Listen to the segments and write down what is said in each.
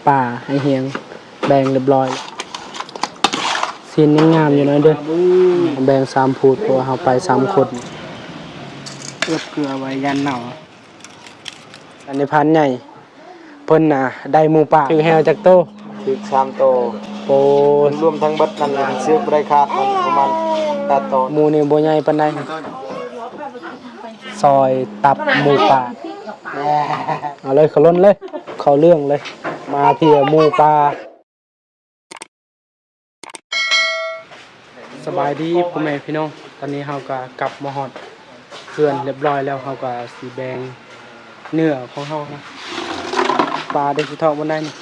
ປາໃຫ້ຮຽງ ແບ່ງຮຽບຮ້ອຍ. ຊີ້ນຍັງງາມຢູ່ນະເດີ ແບ່ງສາມພູດ ເພາະວ່າເຮົາໄປສາມຄົນ. ເກືອບເກືອໄວ້ຢ້ານເນົ່າ. ອັນນີ້ພານໃຫຍ່ ເພິ່ນນະໄດ້ໝູປ່າ ຖືກແຮ້ວຈັກໂຕ? ຖືກສາມໂຕ. ໂອ້ ລວມທັງເບິດນັ້ນ ເຊືອກບໍ່ໄດ້ຂາດ ມັນປະມານແປດໂຕ. ໝູນີ້ບໍ່ໃຫຍ່ປານໃດ. ຊອຍຕັບໝູປ່າ. ເອົາເລີຍ ເຂົ້າລົ້ນເລີຍ ເຂົ້າເລື່ອງເລີຍ. ມາເທຍໝູປ່າ. ສະບາຍດີພໍ່ແມ່ພີ່ນ້ອງ, ຕອນນີ້ເຮົາກໍກັບມາຮອດເຮືອນຮຽບຮ້ອຍແລ້ວ. ເຮົາກໍຊິແບ່ງເນື້ອຂອງເຮົານະ. ປາເດ້ ຊິເທາະບໍ່ໄດ້ນີ້.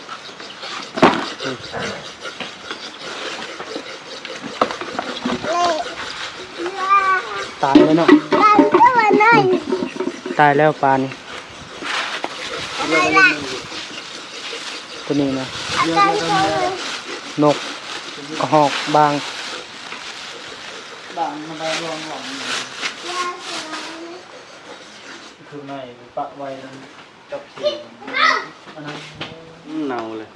ຕາຍແລ້ວເນາະ. ຕາຍແລ້ວປານີ້. ຕົວນີ້ນະ ນົກກະຮອກບາງ. ເຄື່ອງໃນປະໄວ້ນຳກັບ ອັນນັ້ນ ເນົ່າເລີຍ.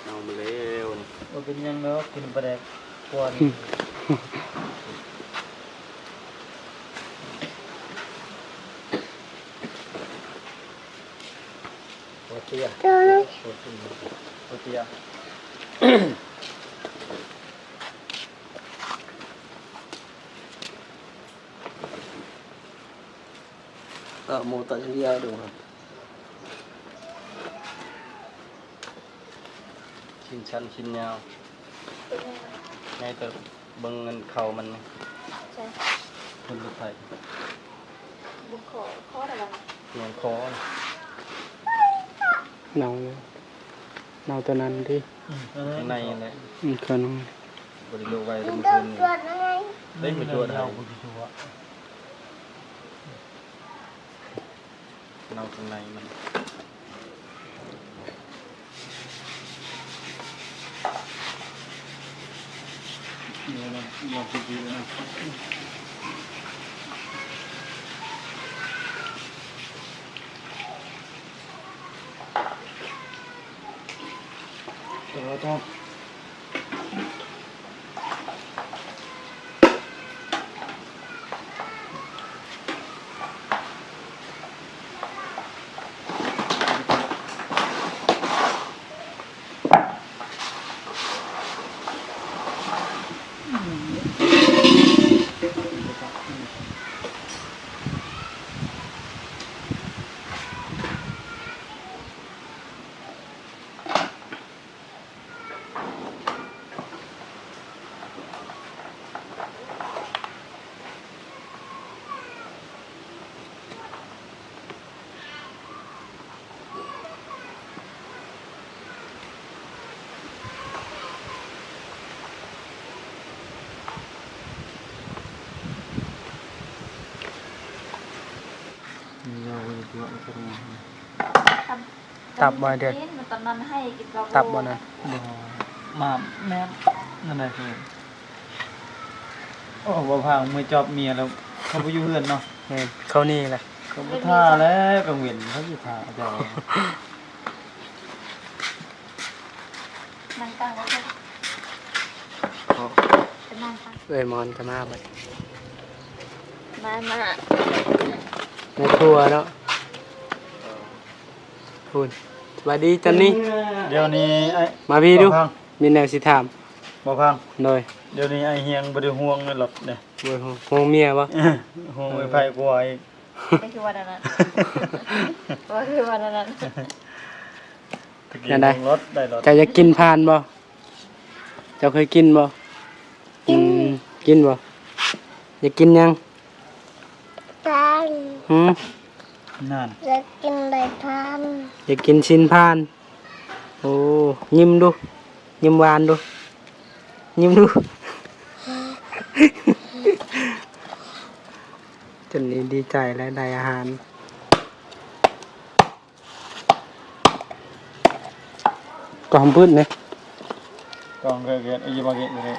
ເອົາມາແລ້ວນີ້. ບໍ່ເປັນຫຍັງດອກ ກິນປາແດກກ່ອນ. ບໍ່ເຊື່ອ ບໍ່ເຊື່ອ. ເອີ ໝູຕັດເລີຍດູ. ຊິ້ນສັ້ນຊິ້ນຍາວ. ເປັນຫຍັງ? ໃຫຍ່ເຕີບ. ເບິ່ງເງິນເຂົ້າມັນ. ໃຊ່. ເບິ່ງລົດໄຖ. ເບິ່ງຄໍ ຄໍລະວັງ. ແມ່ນຄໍ. ເນົ່າເລີຍ. ເນົ່າຕົວນັ້ນຕິ. ອືມ ຂ້າງໃນນັ້ນແຫຼະ. ອືມ ເຄື່ອງ. ບໍ່ໄດ້ລົກໄວ້ເມື່ອຄືນນີ້. ໄດ້ມາຈວດໃຫ້. ເນົ່າຂ້າງໃນມັນ. ຕໍ່ ຕໍ່. ຕັບບໍ່ເດີ? ຕອນນັ້ນໃຫ້ກິນເຂົ້າ ຕັບບໍ່ນັ້ນ? ບໍ່ ມາແມ່ນ ນັ້ນແຫຼະ. ໂອ້ ບໍ່ພາເມືອຈອບເມຍແລ້ວ ເຂົາບໍ່ຢູ່ເຮືອນເນາະ. ແມ່ນ ເຂົາໜີແຫຼະ. ເຂົາບໍ່ຖ້າແລ້ວ ກາງເວັນເຂົາຊິຖ້າເຈົ້າ. ນັ່ງກາງໄວ້ເທີ. ເອີຍ ມອນກໍມາບັດ. ມາ ມາ ແມ່ຄົວເນາະ. ພຸ້ນ ສະບາຍດີຈັນນີ້. ດຽວນີ້ອ້າຍ ມາພີ້ດູ ມີແນວຊິຖາມ. ບໍ່ພັງ ໂດຍ ດຽວນີ້ອ້າຍຮຽງບໍ່ໄດ້ຫ່ວງໃນລົດເດ້. ບໍ່ໄດ້ຫ່ວງ ຫ່ວງເມຍບໍ່? ຫ່ວງໄອ້ໄພກວ່າອີກ. ບໍ່ຄືວ່ານັ້ນ ບໍ່ຄືວ່ານັ້ນ. ຕະກີ້ ແນວໃດ? ລົດ ໄດ້ລົດ. ເຈົ້າຢາກກິນພານບໍ່? ເຈົ້າເຄີຍກິນບໍ່? ກິນ ອືມ ກິນບໍ່? ຢາກກິນຫຍັງ? ພານ. ຫື? ນັ້ນ ຢາກກິນໄດ້ພານ. ຢາກກິນຊີ້ນພານ. ໂອ້ ຍິ້ມດູ ຍິ້ມຫວານດູ ຍິ້ມດູ. ຈົນນີ້ດີໃຈແລ້ວ ໄດ້ອາຫານ. ກອງພືດນີ້ ກອງເກີດ ເກີດ ເອີ ຢູ່ບໍ່ເກີດ ເກີດ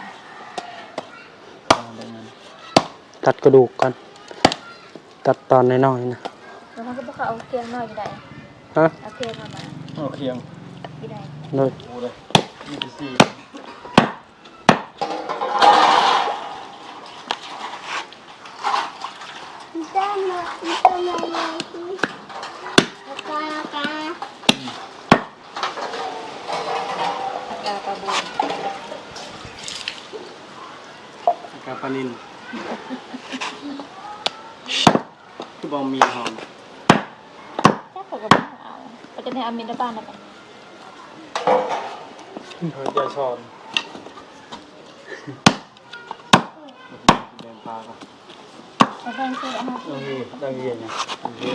ກອງເປັນຫຍັງ? ຕັດກະດູກກ່ອນ ຕັດຕອນນ້ອຍໆນະ. ແລ້ວມັນກໍບໍ່ເອົາເຄງໜ້ອຍຢູ່ໃດ? ຮະ? ເອົາເຄງມາ ມາ ເອົາຄຽງ ໂດຍ ໂອ້ ໄດ້ ມີແຕ່ສີ່ ປາກາ ປາກາ ປາກາ ປາກາ ປາກາ ປາກາ ປາກາ ປາກາ ປາກາ ປາກາ ປານິນ ຄືບໍ່ມີຫອມ ຈັກ ຂ້ອຍກໍບໍ່ເອົາ ຂ້ອຍຈະໄດ້ເອົາມີນໃນບ້ານນະ ເຂົາຈະສອນ ແບ່ງປາກ່ອນ ເອົາແບ່ງຊື້ອາຫານ ເອີ ຕັ້ງເຢັນນະ ເອີ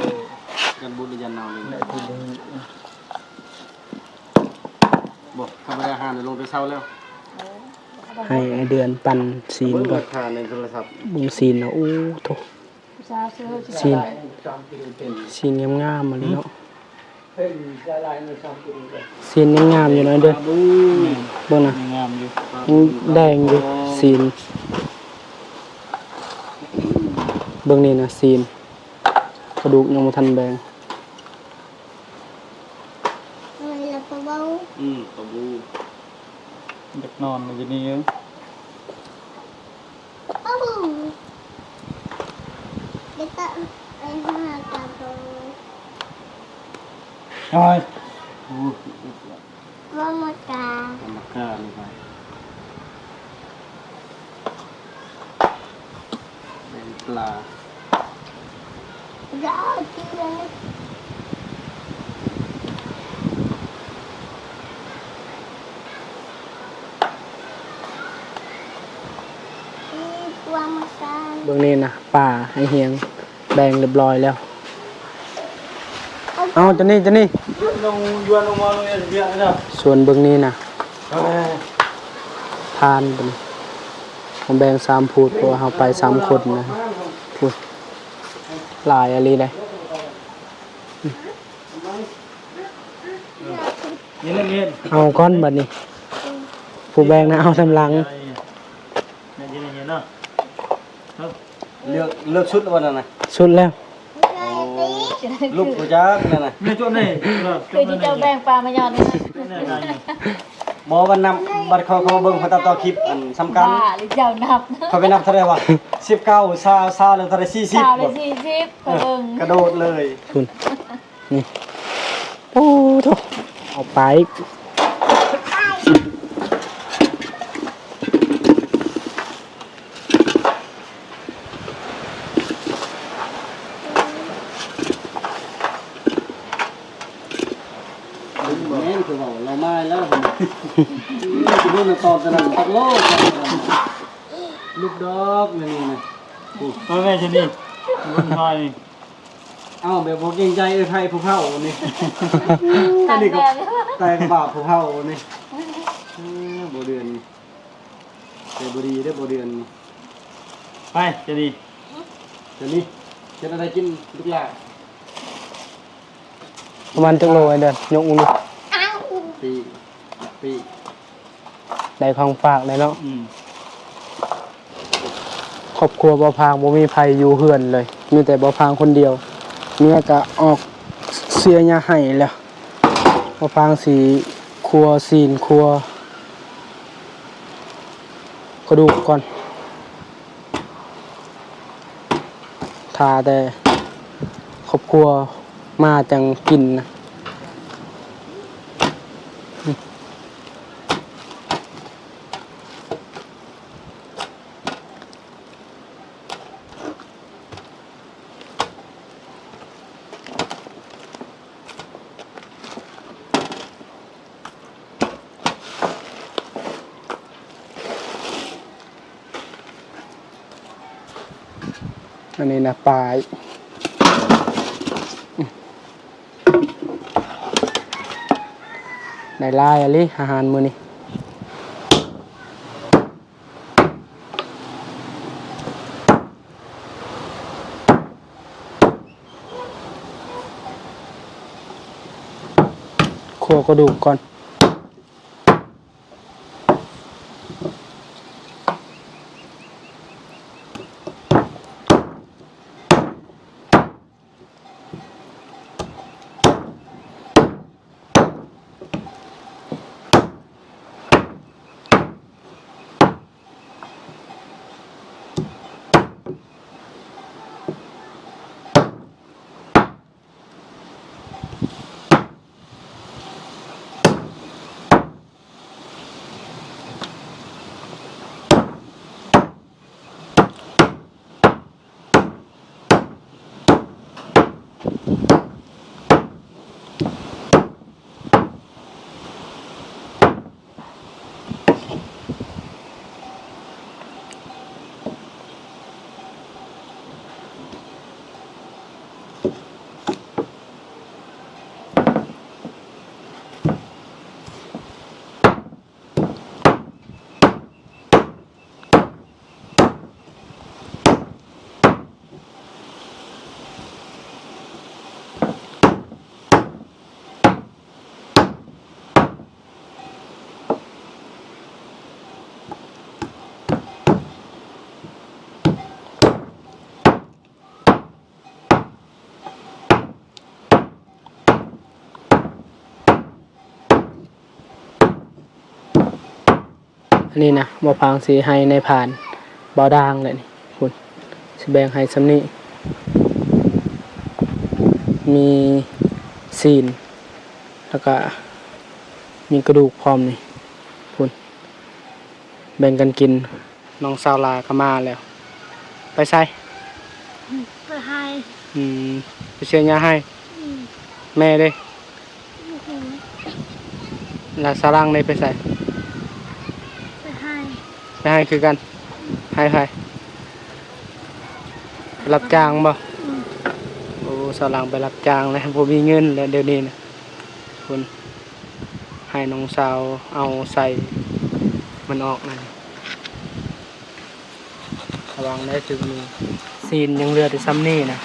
ກັນບຸດ ຢ້ານເນົ່າເລີຍ ບໍ່ ທຳມະດາ ອາຫານລົງແຕ່ເຊົ້າແລ້ວ ໃຫ້ອ້າຍເດືອນປັ່ນຊີ້ນກ່ອນ ເບິ່ງລາຄາໃນໂທລະສັບ ເບິ່ງຊີ້ນນະ ໂອ້ໂທ້ ຊີ້ນ ຊີ້ນງາມໆ ມາເລີຍເນາະ ຊີ້ນຍັງງາມຢູ່ເນາະເດີ ເບິ່ງນະ ງາມຢູ່ ຍັງແດງຢູ່ຊີ້ນ ເບິ່ງນີ້ນະ ຊີ້ນ ກະດູກຍັງບໍ່ທັນແບ່ງ ເອີຍ ລະປາເບົາ ອືມ ປາບູ ຢາກນອນຢູ່ນີ້ເອີຍ ໂອ້ໂຫ ເດກະໄປຫາກະໂບ ໂອ້ຍ ໂອ້ຍ ວ່າມາກາ ວ່າມາການີ້ໄປ ແບ່ງປາ ເບິ່ງນີ້ນະ ປາອ້າຍຮຽງແບ່ງຮຽບຮ້ອຍແລ້ວ ເອົາ ຈະນີ້ ຈະນີ້ ສ່ວນເບິ່ງນີ້ນະ ເອີຍ ທານ ເຮົາແບ່ງສາມພູດ ເພາະວ່າເຮົາໄປສາມຄົນນະ ພຸ້ນ ຫຼາຍອີ່ຫຼີເດ້ ເອົາກ່ອນບັດນີ້ ຜູ້ແບ່ງນະເອົານຳຫຼັງ ເລືອກ ເລືອກຊຸດແລ້ວບໍ່ນັ້ນນະ ຊຸດແລ້ວ ໂອ້ ລຸກບໍ່ຈັກນັ້ນນະ ແມ່ນຈຸດນີ້ ຄືທີ່ເຈົ້າແບ່ງປາມາຍອດນີ້ນະ ບໍ່ ບັດນັບ ບັດເຂົາ ເຂົາເບິ່ງ ເຂົາຕັດຕໍ່ຄລິບ ອັນສຳຄັນ ບ້າ ຫຼືເຈົ້ານັບ ເຂົາໄປນັບເທົ່າໃດວະ ສິບເກົ້າ ຊາວ ຊາວ ແລ້ວເທົ່າໃດ ສີ່ສິບ ຊາວ ແລ້ວ ບໍ່ ສີ່ສິບ ເອີ ເບິ່ງ ກະໂດດເລີຍ ພຸ້ນ ນີ້ ໂອ້ໂທ້ ເອົາປາອີກ ແມ່ນຄືເວົ້າ ລາວມາແລ້ວ ຊິເບິ່ງຕອນຕະນັ້ນ ຕັກໂລ ລຸກດອກ ແມ່ນນີ້ນະ ໂອ້ ມາແມ່ຊະນີ້ ເບິ່ງຊອຍນີ້ ເອົ້າ ແບບບໍ່ເກງໃຈເອື້ອຍໄພຜູ້ເຖົ້ານີ້ ອັນນີ້ກໍແຕ່ງບາບຜູ້ເຖົ້ານີ້ ເອີ ບໍ່ເດືອນນີ້ ໃຈບໍ່ດີເດີບໍ່ເດືອນນີ້ ໄປ ຈະດີ ຈະດີ ເຮັດແນວໃດກິນລູກຫຼ້າ ປະມານຈັກໂລອ້າຍເດືອນ ຍົກເບິ່ງດູ ປີ ປີ ໄດ້ຂອງຝາກແລ້ວເນາະ ອືມ ຄອບຄົວບ່າວພາງບໍ່ມີໃຜຢູ່ເຮືອນເລີຍ ມີແຕ່ບ່າວພາງຄົນດຽວ ເມຍກະອອກເສຍຫຍ້າໄຮ່ແລ້ວ ບ່າວພາງຊິຄົວຊີ້ນ ຄົວກະດູກກ່ອນ ຖ້າແຕ່ຄອບຄົວມາຈັ່ງກິນນະ. ອັນນີ້ນະ ປາ ໄດ້ຫຼາຍອີ່ຫຼີ ອາຫານມື້ນີ້. ຄົວກະດູກກ່ອນ. ເ ອັນນີ້ນະ ບ່າວພາງຊິໃຫ້ນາຍພານບ່າວດ່າງແຫຼະນີ້ ພຸ້ນ ຊິແບ່ງໃຫ້ຊ່ຳນີ້ ມີຊີ້ນ ແລ້ວກະມີກະດູກພ້ອມນີ້ ພຸ້ນ ແບ່ງກັນກິນ. ນ້ອງສາວຫຼ້າກໍມາແລ້ວ ໄປໃສ? ໄປໄຮ່. ອືມ ໄປເສຍຫຍ້າໄຮ່. ອືມ ແມ່ເດ້? ບໍ່ຮູ້. ແລ້ວສາວຫຼັງເດ້ ໄປໃສ? ໄປໄຮ່. ໄປໄຮ່ຄືກັນ. ໄຮ່ໃຜ? ໄປຮັບຈ້າງບໍ່? ອືມ ໂອ້ ສາວຫຼັງໄປຮັບຈ້າງແລ້ວ ບໍ່ມີເງິນແລ້ວດຽວນີ້ນະ ພຸ້ນ ໃຫ້ນ້ອງສາວເອົາໃສ່ມັນອອກນັ້ນ. ລະວັງໄດ້ ຖືກມື. ຊີ້ນຍັງເຫຼືອແຕ່ຊ່ຳນີ້ນະ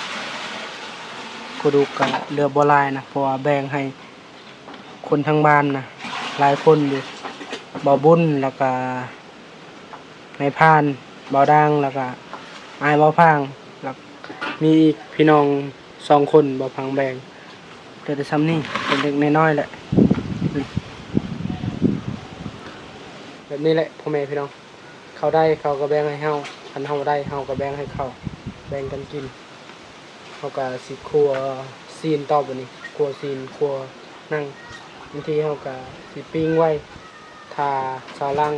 ກະດູກກະເຫຼືອບໍ່ຫຼາຍນະ ເພາະວ່າແບ່ງໃຫ້ຄົນທາງບ້ານນະ ຫຼາຍຄົນຢູ່ ບ່າວບຸນ ແລ້ວກະນາຍພານບ່າວດ່າງ ແລ້ວກະອ້າຍບ່າວພາງ ແລ້ວມີອີກພີ່ນ້ອງສອງຄົນ ບ່າວພາງແບ່ງ ເຫຼືອແຕ່ຊ່ຳນີ້ ເລັກໆນ້ອຍໆແຫຼະ. ແບບນີ້ແຫຼະ ພໍ່ແມ່ພີ່ນ້ອງ. ເຂົາໄດ້ເຂົາກໍແບ່ງໃຫ້ເຮົາ ຄັນເຮົາໄດ້ເຮົາກໍແບ່ງໃຫ້ເຂົາ ແບ່ງກັນກິນ. ເຮົາກໍຊິຂົ້ວຊີ້ນຕໍ່ ບາດນີ້ ຂົ້ວຊີ້ນ ຂົ້ວໜັງ ບາງທີເຮົາກໍຊິປີ້ງໄວ້ ຖ້າສາວຫຼັງ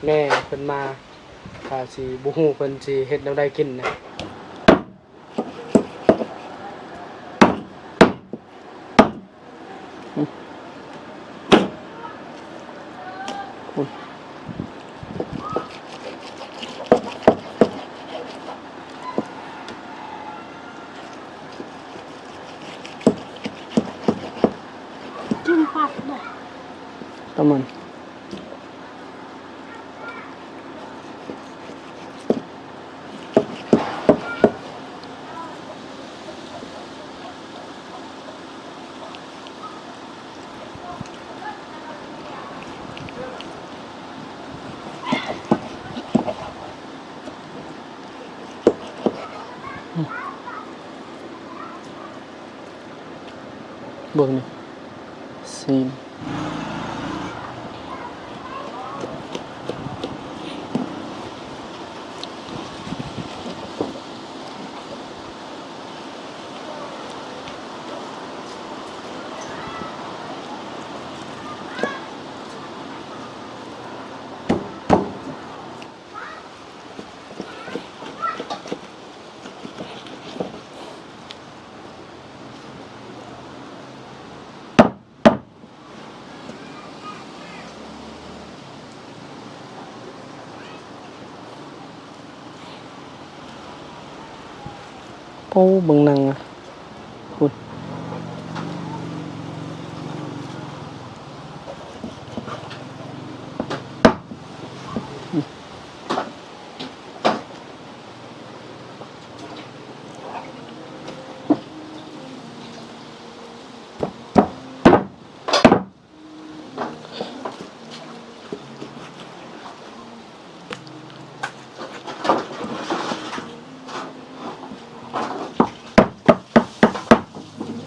ແມ່ເພິ່ນມາ ກໍຊິບໍ່ຮູ້ເພິ່ນຊິເຮັດແນວໃດກິນນະ. ກິນຜັກເດີ້ ປະມານ. ເບິ່ງນີ້ ຊີ້ນ. ໂອ້ ເບິ່ງໜັງ ພຸ້ນ.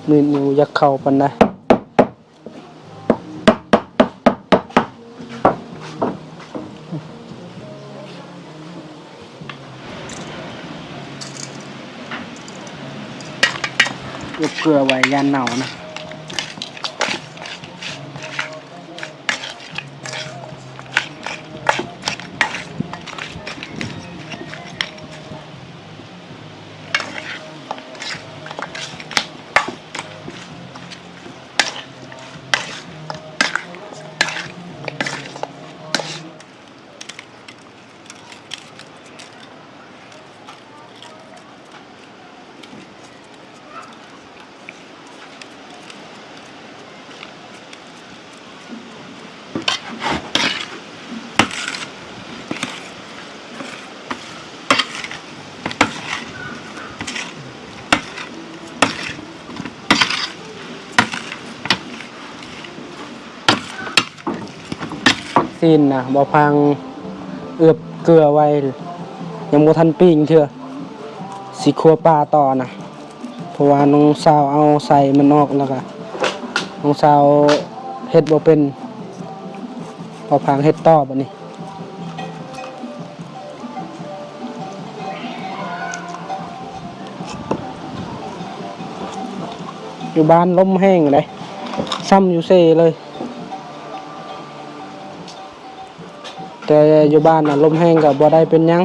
ມື້ນີ້ບໍ່ຢາກເຂົ້າປານໃດ. ເກັບເກືອໄວ້ຢ້ານເນົ່ານະ. ຊີ້ນນະ ບ່າວພາງເອືອບເກືອໄວ້ ຍັງບໍ່ທັນປີ້ງເທື່ອ ຊິຂົ້ວປາຕໍ່ນະ ເພາະວ່ານ້ອງສາວເອົາໄສ້ມັນອອກ ແລ້ວກະນ້ອງສາວເຮັດບໍ່ເປັນ ບ່າວພາງເຮັດຕໍ່ບາດນີ້. ຢູ່ບ້ານລົມແຮງເດ້ ຊ່ຳຢູ່ເຊເລີຍ. ແຕ່ຢູ່ບ້ານນະ ລົມແຮງກໍບໍ່ໄດ້ເປັນຫຍັງ.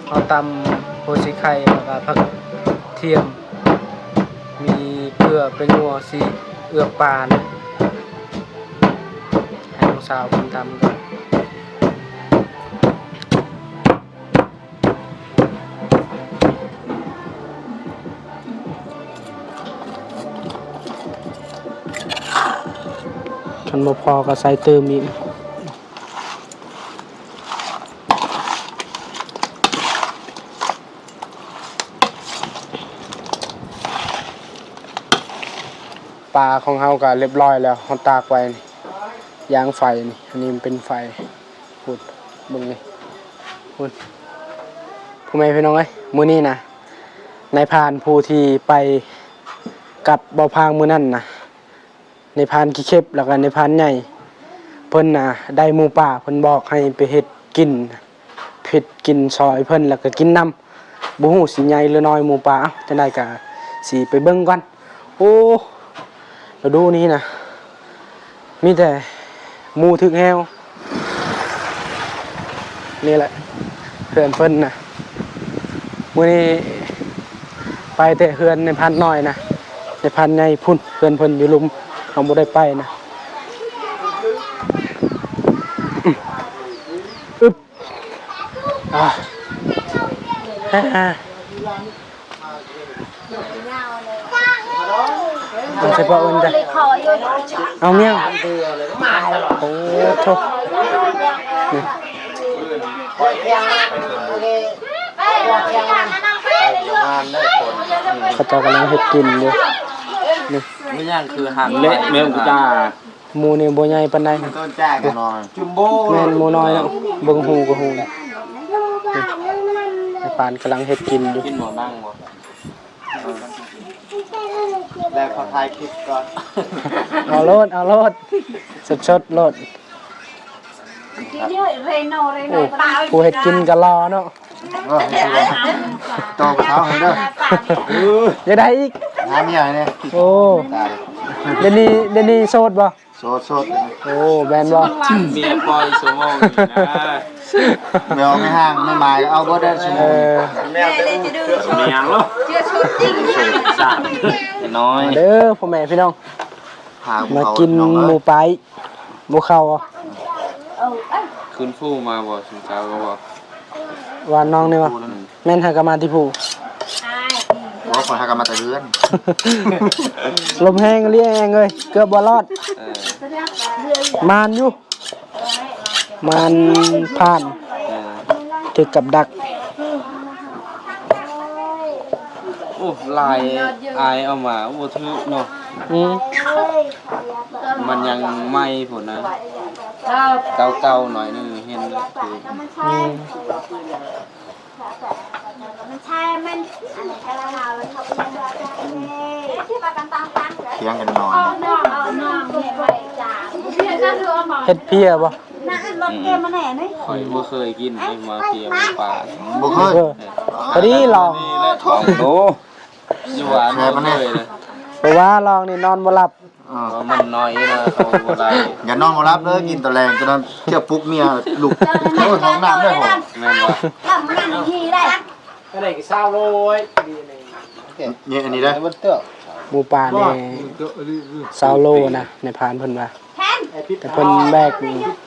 ເຮົາຕຳຫົວສີໄຄ ແລ້ວກໍຜັກທຽມ ມີເກືອ ແປ້ງນົວ ຊີ ເອືອກປານະ ໃຫ້ນ້ອງສາວເພິ່ນຕຳກ່ອນ. ຄັນບໍ່ພໍກໍໃສ່ຕື່ມອີກ. ປາຂອງເຮົາກໍລຽບຮ້ອຍແລ້ວ ເຮົາຕາກໄວ້ນີ້ ຢ່າງໄຟນີ້ ອັນນີ້ມັນເປັນໄຟ ພຸ້ນ ເບິ່ງນີ້ ພຸ້ນ ພໍ່ແມ່ພີ່ນ້ອງເອີຍ. ມື້ນີ້ນະ ນາຍພານຜູ້ທີ່ໄປກັບບໍ່ພາງມື້ນັ້ນນະ ນາຍພານຂີ້ເຂັບ ແລ້ວກໍນາຍພານໃຫຍ່ ເພິ່ນນະໄດ້ໝູປ່າ ເພິ່ນບອກໃຫ້ໄປເຮັດກິນ ເຮັດກິນຊ່ອຍເພິ່ນ ແລ້ວກໍກິນນຳ. ບໍ່ຮູ້ຊິໃຫຍ່ຫຼືນ້ອຍໝູປ່າ ເອົ້າ ຈັ່ງໃດກໍຊິໄປເບິ່ງກ່ອນ. ໂອ້ ລະດູນີ້ນະ ມີແຕ່ໝູຖືກແຮ້ວ. ນີ້ແຫຼະເຮືອນເພິ່ນນະ ມື້ນີ້ໄປແຕ່ເຮືອນນາຍພານນ້ອຍນະ ນາຍພານໃຫຍ່ພຸ້ນ ເຮືອນເພິ່ນຢູ່ລຸ່ມ ເຮົາບໍ່ໄດ້ໄປນະ. ອຶບ ອາ ເອົາໃສ່ປາເອີ້ນຈ້ະ ເອົາແມວ ໂອ້ໂທ້ ນີ້ ເຂົາເຈົ້າກຳລັງເຮັດກິນຢູ່ ນີ້ ມີຫຍັງຄືຫັນເລະແມວກະຈາ. ໝູນີ້ບໍ່ໃຫຍ່ປານໃດ ແມ່ນໝູນ້ອຍເນາະ ເບິ່ງຫູກໍຮູ້. ແມ່ປານກຳລັງເຮັດກິນຢູ່ ກິນບໍ່ນັ່ງບໍ່ ແລ້ວຂໍຖ່າຍຄລິບກ່ອນ ເອົາໂລດ ເອົາໂລດ ສົດໆໂລດ. ໂອ້ ຜູ້ເຮັດກິນກໍຫຼໍ່ເນາະ ເອີ ຕໍ່ໄປເອົາໃຫ້ເດີ ຢາກໄດ້ອີກ ຫາເມຍໃຫ້ແດ່. ໂອ້ ດຽວນີ້ ດຽວນີ້ໂສດບໍ່? ໂສດໆ. ໂອ້ ແມ່ນບໍ່? ເມຍປ່ອຍຊົ່ວໂມງນີ້ນະ ແມ່ອອກແມ່ຫ້າງແມ່ໝາຍກໍເອົາເບິດເດີຊົ່ວໂມງ. ເອີ ແມ່ແຕ່ອຸ້ເກີດແມ່ຫຍັງເນາະ ໂສດຊັ້ນນ້ອຍ ມາເດີພໍ່ແມ່ພີ່ນ້ອງ ມາກິນໝູປາອີກ. ບໍ່ເຂົ້າ ຂຶ້ນພູມາບໍ່ ຊຸມເຈົ້າກໍບໍ່ ວ່ານ້ອງນີ້ວ່າ ແມ່ນຫາກະມາທີ່ພູ ບໍ່ ຂ້ອຍຫາກະມາແຕ່ເຮືອນ ລົມແຮງອີ່ຫຼີແອງເອີຍ ເກືອບບໍ່ລອດ ເອີ ມານຢູ່ ມານຜ່ານ ເອີ ຖືກກັບດັກ. ໂອ້ ລາຍອາຍເອົາມາບໍ່ຖືກເນາະ ອືມ ມັນຍັງໃໝ່ພຸ້ນນະ ເກົ່າໆໜ້ອຍໜຶ່ງເຫັນຄື ອືມ ຖຽງກັນນອນ ເຮັດເພຍບໍ່? ອືມ ຂ້ອຍບໍ່ເຄີຍກິນເດ້ ມາເພຍໝູປ່າ ບໍ່ເຄີຍ ພໍດີລອງ ນີ້ແຫຼະ ລອງດູ ຢູ່ຫວານ ແຊບປານໃດ ບໍ່ເຄີຍເລີຍ ບໍ່ວ່າລອງນີ້ນອນບໍ່ຫຼັບ ເອີ ມັນໜ້ອຍນະ ເຂົາບໍ່ໄດ້ ຢ່ານອນບໍ່ຫຼັບເດີ ກິນຕອນແລງ ຕອນນັ້ນເທື່ອປຸກເມຍລຸກ ໂອ້ຍ ຫ້ອງນ້ຳເດີ ແມ່ນບໍ່? ອັນນີ້ກໍຊາວໂລ ນີ້ ນີ້ອັນນີ້ເດີ ໝູປ່ານີ້ຊາວໂລນະ ນາຍພານເພິ່ນວ່າ ແຕ່ເພິ່ນແບກ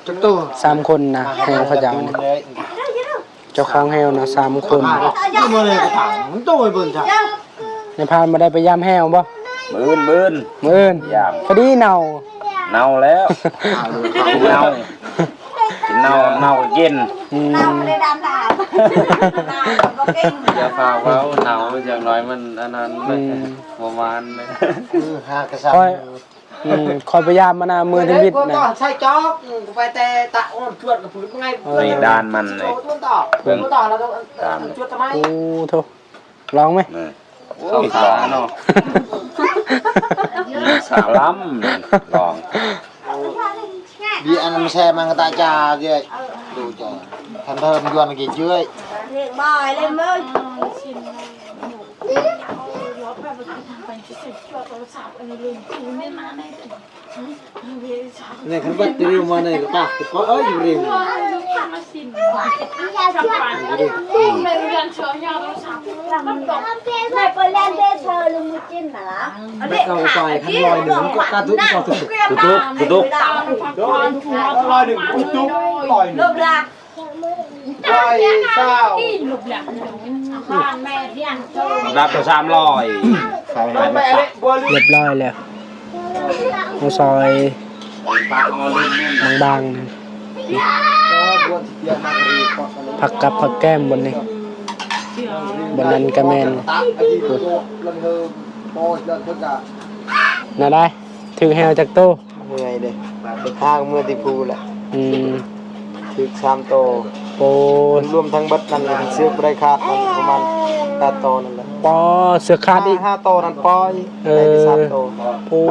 ຈັກໂຕ ສາມຄົນນະ ແຮວເຂົາເຈົ້ານະ ເຈົ້າຂອງແຮວນະ ສາມຄົນ ນາຍພານບໍ່ໄດ້ໄປຢາມແຮວບໍ່? ມື້ອື່ນ ມື້ອື່ນ ມື້ອື່ນ ຢາມ ພໍດີເນົ່າ ເນົ່າແລ້ວ ເນົ່າ ກິນ ເນົ່າ ເນົ່າກໍກິນ. ອືມ ເນົ່າບໍ່ໄດ້ດຳດາບ ເນົ່າກໍກິນ. ຢ່າພາເວົ້າເນົ່າ ຢ່າງໜ້ອຍມັນອັນນັ້ນ ອືມ ບໍ່ມານ. ຄືຫາກະສັບ ຂ້ອຍ ອືມ ຂ້ອຍພະຍາຍາມມານະ ມື້ທຳອິດນະ ໃສ່ຈອກ ອືມ ໄປແຕ່ຕະອ່ອນຈວດກະພືດໄງ. ເອີ ນີ້ດ່ານມັນນີ້ ເບິ່ງດ່ານ. ໂອ້ໂທ້ ລອງໄໝ? ນີ້ ໂອ້ຍ ສາມເນາະ ສາມລຳ ລອງ. ບີອັນນັ້ນແຊມັງກະຕາຈາເກີຍ ດູຈາ ທັນເທີມຍວນກິເຈື່ອຍ ບາຍເລີຍເມີ. ນີ້ຄັນບັດຕະລິວມານີ້ກໍຕາກຕິດກໍເອີຍຢູ່ເຣງ. ແບບເອົາໄປຄັນຮ້ອຍໜຶ່ງກໍກະຕຸກກໍຖືກ ກະຕຸກ ກະຕຸກ ຮ້ອຍໜຶ່ງກະຕຸກ ຮ້ອຍໜຶ່ງ ຮ້ອຍຊາວ ລັບສາມຮ້ອຍ ຮຽບຮ້ອຍແລ້ວ. ເຮົາຊອຍບາງໆ ຜັກກັບຜັກແກ້ມບ່ອນນີ້ ບ່ອນນັ້ນກະແມ່ນ. ແນວໃດ ຖືກແຮ້ວຈັກໂຕ? ເມື່ອຍເດ້ ຫາກເມື່ອແຕ່ພູແຫຼະ. ອືມ ຖືກສາມໂຕ. ໂອ້ ລວມທັງເບິດນັ້ນ ເຊືອກບໍ່ໄດ້ຂາດນັ້ນ ປະມານແປດໂຕນັ້ນແຫຼະ. ປໍ ເຊືອກຂາດອີກ ຫ້າໂຕນັ້ນປ່ອຍ. ເອີ ໄດ້ແຕ່ສາມໂຕ. ໂອ້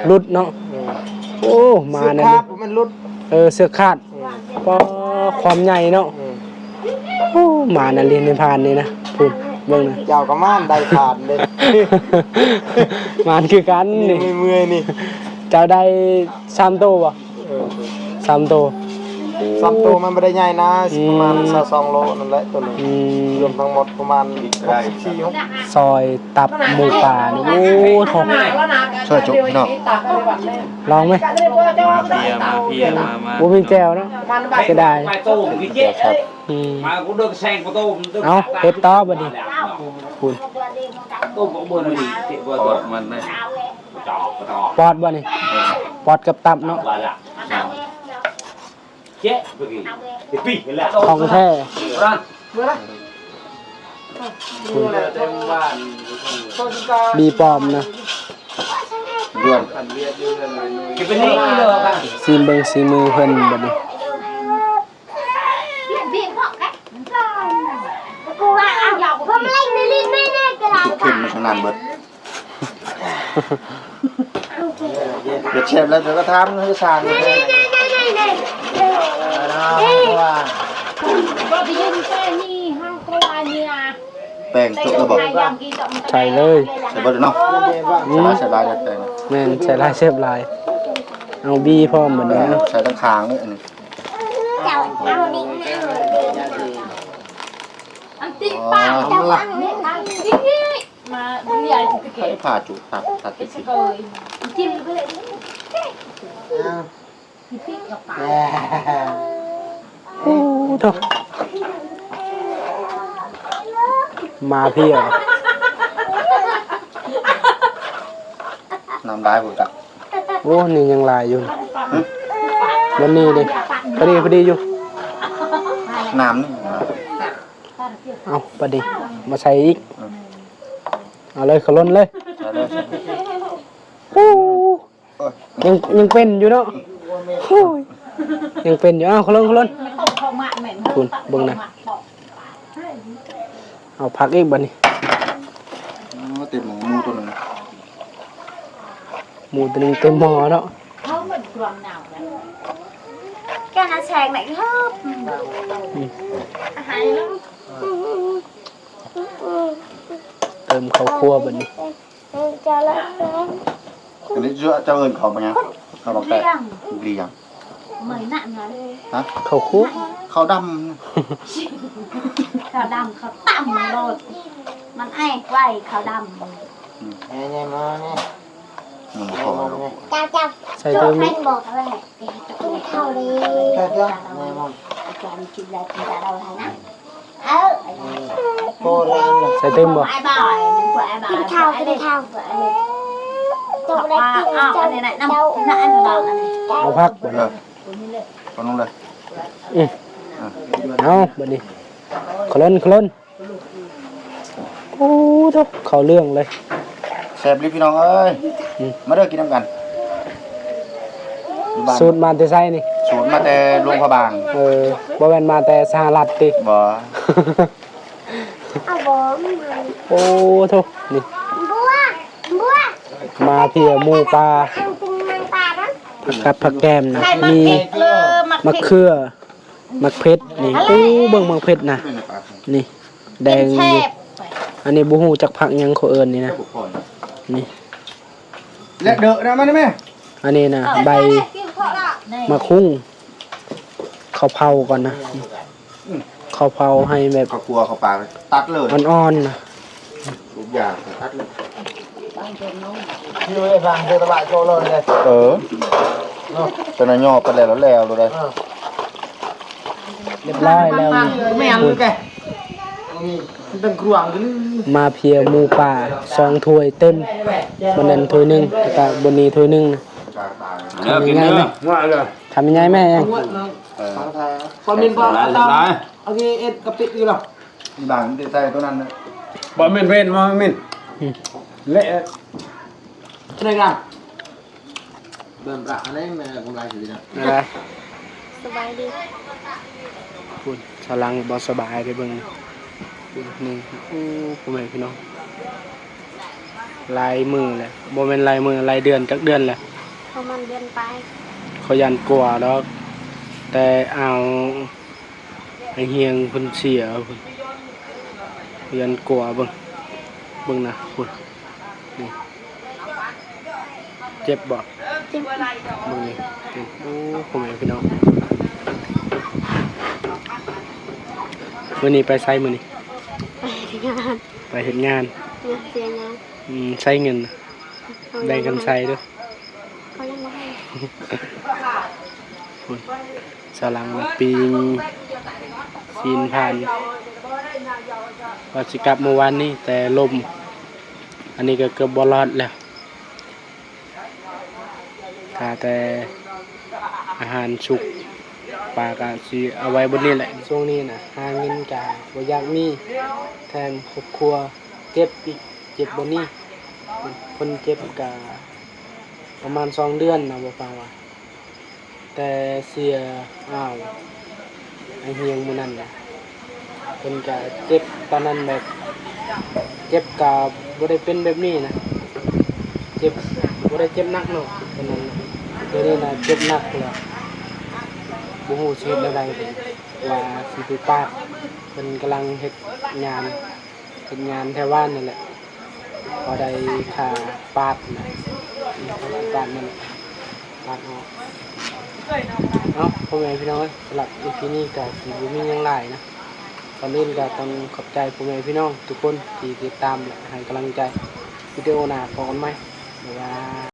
ຫຼຸດເນາະ. ອືມ ໂອ້ ມານະ ເຊືອກຂາດ ບໍ່ແມ່ນຫຼຸດ. ເອີ ເຊືອກຂາດ. ອືມ ປໍ ຄວາມໃຫຍ່ເນາະ. ອືມ ໂອ້ ມານະ ຫຼິ້ນໃນຜ່ານນີ້ນະ ພຸ້ນ ເບິ່ງນະ. ເຈົ້າກໍມານໄດ້ຜ່ານເດ້ ມານຄືກັນນີ້. ເມື່ອຍໆ ນີ້ ເຈົ້າໄດ້ສາມໂຕບໍ່? ເອີ ສາມໂຕ. ສາມໂຕມັນບໍ່ໄດ້ໃຫຍ່ນະ. ອືມ ປະມານຊາວສອງໂລນັ້ນແຫຼະໂຕໜຶ່ງ. ອືມ ລວມທັງໝົດປະມານຫົກສິບສີ່ ຫົກສິບ ຊອຍຕັບໝູປ່ານີ້. ໂອ້ໂທ້ ຊ່ອຍຈຸພີ່ນ້ອງ ລອງໄໝ? ມາເພຍ ມາເພຍ ມາ ມາ ບໍ່ມີແຈ່ວເນາະ ເສຍດາຍ. ອືມ ເອົາ ເຮັດຕໍ່ບັດນີ້ ພຸ້ນ ປອດມັນນະ ປອດບໍ່ນີ້? ເອີ ປອດກັບຕັບເນາະ. ຂອງແທ້ ບີປອມນະ. ຊີມເບິ່ງສີມືເພິ່ນບັດນີ້. ທຸກເຂັມມັນສະໜັ່ນເບິດ. ເຮັດແຊບແລ້ວ ເຈົ້າກໍຖາມຄືຊ່າງ. ແປ້ງຈົບແລ້ວບໍ່? ໃສ່ເລີຍ ໃສ່ເບິດເນາະ. ອືມ ໃສ່ຫຼາຍໆ ແປ້ງ ແມ່ນ ໃສ່ຫຼາຍແຊບຫຼາຍ. ເອົາບີພ້ອມບັດນີ້ ໃສ່ທັງຂ້າງເລີຍອັນນີ້. ເຈົ້າເອົານີ້ ອັນຕິດປາກເຈົ້າຕັ້ງນີ້ ມາເລີຍ ໃຫ້ຜ້າຈຸຕັດ ຕັດໄປຊິ. ໂອ້ໂທ້ ມາເພຍ ນ້ຳລາຍພຸ້ນກະ. ໂອ້ ນີ້ຍັງຫຼາຍຢູ່ ຫຶ ວັນນີ້ເດ້ ພໍດີ ພໍດີຢູ່ ນ້ຳນີ້. ເອົາ ບັດນີ້ມາໃສ່ອີກ. ອືມ ເອົາເລີຍ ຂະຫຼົ່ນເລີຍ. ໂອ້ ໂອ້ຍ ຍັງ ຍັງເປັນຢູ່ເນາະ. ໂອ້ຍ ຍັງເປັນຢູ່. ເອົາ ຂະຫຼົ່ນ ຂະຫຼົ່ນ ພຸ້ນ ເບິ່ງນະ. ເອົາຜັກອີກບັດນີ້. ໂອ້ ເຕັມໝໍ ໝູໂຕໜຶ່ງ ໝູໂຕໜຶ່ງເຕັມໝໍເນາະ. ແກງອາແຊງໄດ້ເລີຍ. ອືມ ອາຫານ ເຕີມເຂົ້າຄົວບັດນີ້. ອັນນີ້ເຈົ້າເອີ້ນເຂົ້າຫຍັງ? ເຂົ້າບັກແຕກ ບຸກລຽງ ຮະ ເຂົ້າຄົວ ເຂົ້າດຳ ເຂົ້າດຳ ເຂົ້າຕຳໂລດ ມັນແອກໄວ້ເຂົ້າດຳ. ອືມ ແມ່ນ ມັນບໍ່ພໍແລ້ວ. ເຈົ້າ ເຈົ້າ ໃສ່ເຕີມອີກ ກິນເຂົ້າເດ້. ເຈົ້າ ເຈົ້າ ແມ່ນ ອາຈານກິນແລ້ວກິນຕາດອກໃຫ້ນະ. ໃສ່ຕື່ມບໍ່? ກິນເຂົ້າ ກິນເຂົ້າ. ເຈົ້າບໍ່ໄດ້ກິນ ເຈົ້າ ເອົາຜັກບໍ່? ເອີ ເອົາລົງເລີຍ. ອືມ ອ່ะ ເອົາ ບັດນີ້ ໂຄລນ ໂຄລນ ໂອ້ໂທ້ ເຂົ້າເລື່ອງເລີຍ ແຊບອີ່ຫຼີພີ່ນ້ອງເອີຍ ອືມ ມາເດີກິນນຳກັນ ຢູ່ບ້ານ ສູດມາແຕ່ໃສນີ້? ສູດມາແຕ່ຫຼວງພະບາງ ເອີ ບໍ່ແມ່ນມາແຕ່ສະຫະລັດຕິ? ບໍ່ ໂອ້ໂທ້ ນີ້ ມາເພຍໝູປ່າ ຜັກກັບຜັກແກມນະ ມີໝາກເຂືອ ໝາກເຜັດນີ້ ໂອ້ ເບິ່ງໝາກເຜັດນະ ນີ້ ແດງຢູ່ ອັນນີ້ບໍ່ຮູ້ຈັກຜັກຫຍັງເຂົາເອີ້ນນີ້ນະ ນີ້ ແລະເດີນະ ມານີ້ແມ່ ອັນນີ້ນະ ໃບໝາກຫຸ່ງ ເຂົາເຜົາກ່ອນນະ ເຂົາເຜົາໃຫ້ແບບ ເຂົາຂົ້ວເຂົ້າປາ ຕັດເລີຍ ອ່ອນໆນະ ທຸກຢ່າງຕັດເລີຍ ເອີ ເນາະ ຕອນນັ້ນຍໍໄປແລ້ວ ແລ້ວໂລດໄດ໋ ຮຽບຮ້ອຍແລ້ວ ແມ່ນແກ ມາເພຍໝູປ່າ ສອງຖ້ວຍເຕັມ ບາດນັ້ນຖ້ວຍໜຶ່ງ ແລ້ວກະບາດນີ້ຖ້ວຍໜຶ່ງນະ ເດີ ກິນເດີ ຄຳໃຫຍ່ແມ່ ເອີ ບໍ່ແມ່ນບໍ່ ຫຼາຍ ເອົາ ຫຼາຍ ເອົາເອັດກະປິຢູ່ລະ ບາງມັນຕິດໃສ່ຕົວນັ້ນນະ ບໍ່ແມ່ນເວນ ບໍ່ແມ່ນ ອືມ ແລະ ເທົ່າໃດກະ ເບິ່ງກະອັນນີ້ແມ່ກຳໄລຊິນະ ສະບາຍດີ ພຸ້ນ ສາວຫຼັງບໍ່ສະບາຍເດ້ ເບິ່ງ ພຸ້ນ ນີ້ ໂອ້ ພໍ່ແມ່ພີ່ນ້ອງ ຫຼາຍມື້ແລ້ວ ບໍ່ແມ່ນຫຼາຍມື້ ຫຼາຍເດືອນ ຈັກເດືອນແລ້ວ ປະມານເດືອນປາຍ ຂ້ອຍຢ້ານກວ່າດອກ ແຕ່ເອົາ ໄອ້ຮຽງເພິ່ນເສຍພຸ້ນ ຢ້ານກວ່າ ເບິ່ງ ເບິ່ງນະ ພຸ້ນ ນີ້ ເຈັບບໍ່? ເຈັບ ເບິ່ງນີ້ ໂອ້ ພໍ່ແມ່ພີ່ນ້ອງ ມື້ນີ້ໄປໃສມື້ນີ້? ໄປເຮັດງານ ໄປເຮັດງານ ງານເສຍງານ ອືມ ໃຊ້ເງິນນະ ແບ່ງກັນໃຊ້ເດີ້ ເຂົາຍັງບໍ່ໃຫ້ ພຸ້ນ ສາວຫຼັງມາປີ້ງຊີ້ນຜ່ານ ວ່າຊິກັບມື້ວານນີ້ ແຕ່ລົມ ອັນນີ້ກໍເກືອບບໍ່ລອດແລ້ວ ຖ້າແຕ່ອາຫານສຸກ ປາກໍຊິເອົາໄວ້ບ່ອນນີ້ແຫຼະ ຊ່ວງນີ້ນະ ຫາເງິນກໍບໍ່ຢາກມີ ແຖມຄອບຄົວເຈັບອີກ ເຈັບບ່ອນນີ້ ຄົນເຈັບກໍປະມານສອງເດືອນນະ ບໍ່ຟັງວ່າ ແຕ່ເສຍ ອ້າວ ໄອ້ຮຽງມື້ນັ້ນນະ ເພິ່ນກະເຈັບປານນັ້ນ ແບບເຈັບກະບໍ່ໄດ້ເປັນແບບນີ້ນະ ເຈັບ ບໍ່ໄດ້ເຈັບໜັກເນາະ ຕອນນັ້ນນະ ດຽວນີ້ນະເຈັບໜັກແລ້ວ ບໍ່ຮູ້ຊິເຮັດແນວໃດ ເພິ່ນວ່າຊິໄປປາດ ເພິ່ນກຳລັງເຮັດງານ ເຮັດງານແຖວບ້ານນີ້ແຫຼະ ພໍໄດ້ຄ່າປາດນະ ປາດນັ້ນ ປາດອອກ ເອົາ ພໍ່ແມ່ພີ່ນ້ອງເອີຍ ສຳລັບອີພີນີ້ກໍຊິບໍ່ມີຫຍັງຫຼາຍນະ ກ່ອນອື່ນກໍຕ້ອງຂອບໃຈພໍ່ແມ່ພີ່ນ້ອງທຸກຄົນທີ່ຕິດຕາມ ແລະ ໃຫ້ກຳລັງໃຈ ວິດີໂອໜ້າພໍ້ກັນໃໝ່ ບາຍບາຍ.